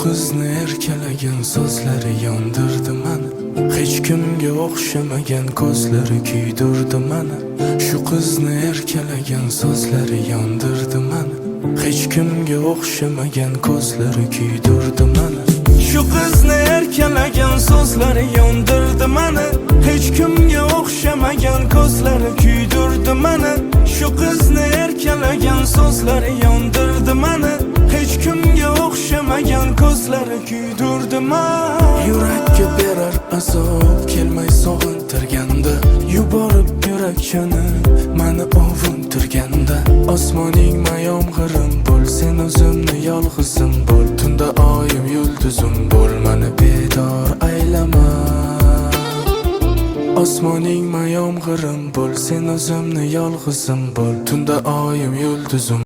Qizni erkalagan so'zlari yondirdi mani. Hech kimga o'xshamagan ko'zlari kuydirdi mani. Shu qizni erkalagan so'zlari yondirdi mani. Hech kimga o'xshamagan ko'zlari kuydirdi mani. Shu qizni erkalagan so'zlari yondirdi mani. Hech kimga o'xshamagan ko'zlari kuydirdi mani. Shu qizni erkalagan so'zlari yondirdi mani. Hech kimga o'xshamagan ko'zlari kuydirdi mani. Yurakka berar azob, kelmay sog'intirganda, yuborib yurakchani mani ovuntirganda. Osmoningma yomg'irim bo'l, sen o'zimni yolg'izim bo'l. Tunda oyim, yulduzim bo'l, mani bedor aylama. Osmoningma yomg'irim bo'l, sen o'zimni yolg'izim bo'l. Tunda oyim, yulduzim.